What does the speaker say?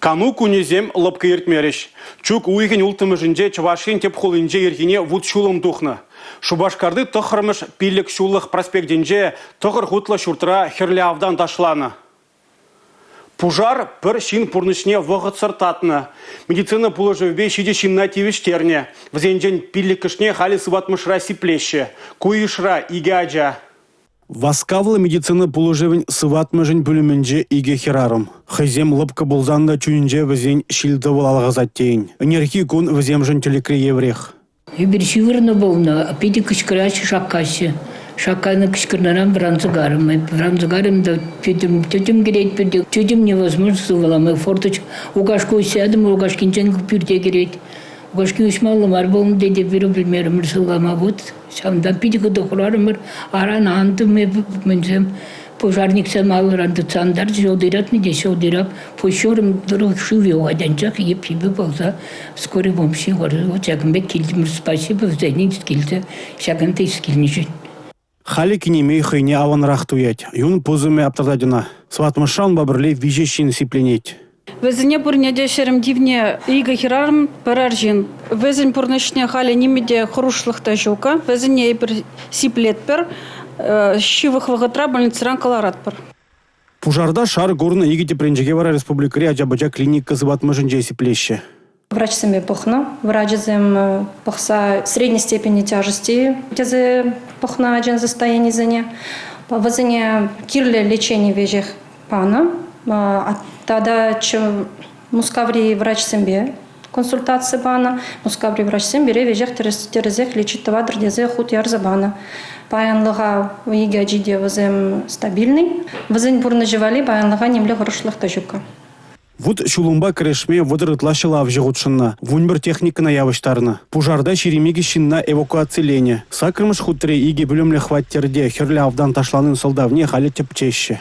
Кану кунӗсем лӑпкӑ иртмерӗҫ. Чӳк уйӑхӗн улттӑмӗшӗнче Чӑваш Ен тӗп хулинче ирхине вут-ҫулӑм тухнӑ. Шупашкарти тӑххӑрмӗш пилӗкҫуллӑх проспектӗнче тӑхӑр хутлӑ ҫуртра хӗрлӗ автан ташланӑ. Пушар пӗр ҫын пурнӑҫне вӑхӑтсӑр татнӑ. Медицина пулӑшӑвӗпе ҫичӗ ҫынна тивӗҫтернӗ. Вӗсенчен пиллӗккӗшне халӗ сыватмӑшра сиплеҫҫӗ. Ку йышра икӗ ача. Васкавлӑ медицина пулӑшӑвӗн сыватмӑшӗн пӳлӗмӗнче икӗ хӗрарӑм. Хӑйсем лӑпкӑ пулсан та чунӗнче вӗсен ҫил-тӑвӑл алхасать тейӗн. Ӗнерхи кун вӗсемшӗн тӗлӗкре евӗрех. Эпир ҫывӑрнӑ пулнӑ, питӗ кӑшкӑраҫҫӗ, шаккаҫҫӗ. Шакканӑ кӑшкӑрнӑран вӑранса карӑм. Вӑранса карӑм та тӗтӗм, тӗтӗм кӗрет пӳрте. Тӗтӗм невозможно сывлама. Форточка Укашка уҫса ятӑм, Укашкинчен пӳрте кӗрет. Укашки уҫмалла мар пулнӑ тет эпир пӗлмерӗмӗр сывлама. Вот Ҫавӑнтан питӗ хытӑ хурарӑмӑр. Аран антӑм эп, мӗнсем, пожарниксем алӑран тытса антарчӗҫ, ҫул ыратнӑ те ҫул ырап. Пуҫ-ҫурӑм тӑрӑх шыв юхать, анчах йӗп-йӗпе пулса скорый помощи вот ҫакӑн пек килтӗмӗр. Спасибо вӗсене килсе ҫакӑнта илсе килнӗшӗн. Халӗ кинемей хӑйне аванрах туять. Юн пусӑмӗ аптӑратать ӑна. Сыватмӑшра унпа пӗрле виҫӗ ҫын сипленет. Вӗсене пурне те ҫӗрӗм тивнӗ икӗ хӗрарӑм, пӗр арҫын. Вӗсен пурнӑҫне халӗ нимӗн те хӑрушлӑх та ҫук. Вӗсене эпир сиплетпӗр, ҫывӑх вӑхӑтра больницӑран кӑларатпӑр. Пушарта шар курнӑ икӗ тӗпренчӗке вара республикӑри ача-пӑча клиника сыватмӑшӗнче сиплеҫҫӗ. Врачсемпе пӑхнӑ. Врачӗсем пӑхса средней степени тяжести тесе пӑхнӑ ачан состоянисене. Вӗсене кирлӗ лечени веҫех панӑ. Тата Мускаври врачсемпе консультаци панӑ. Мускаври врачсем пире веҫех тӗрӗсех лечить тӑватӑр тесе хут ярса панӑ. Паянлӑха икӗ ачи те вӗсем стабильный. Вӗсен пурнӑҫӗ валли паянлӑха нимле хӑрушлӑх та ҫуккӑ. Вут-ҫулӑмпа кӗрешме 30 ытла ҫӑлавҫӑ хутшӑннӑ, 11 техникӑна явӑҫтарнӑ. Пушарта 22 ҫынна эвакуациленӗ. Саккӑрмӗш хутри икӗ пӳлӗмлӗ хваттерте хӗрлӗ автан ташланин сӑлтавне халӗ тӗпчеҫҫӗ.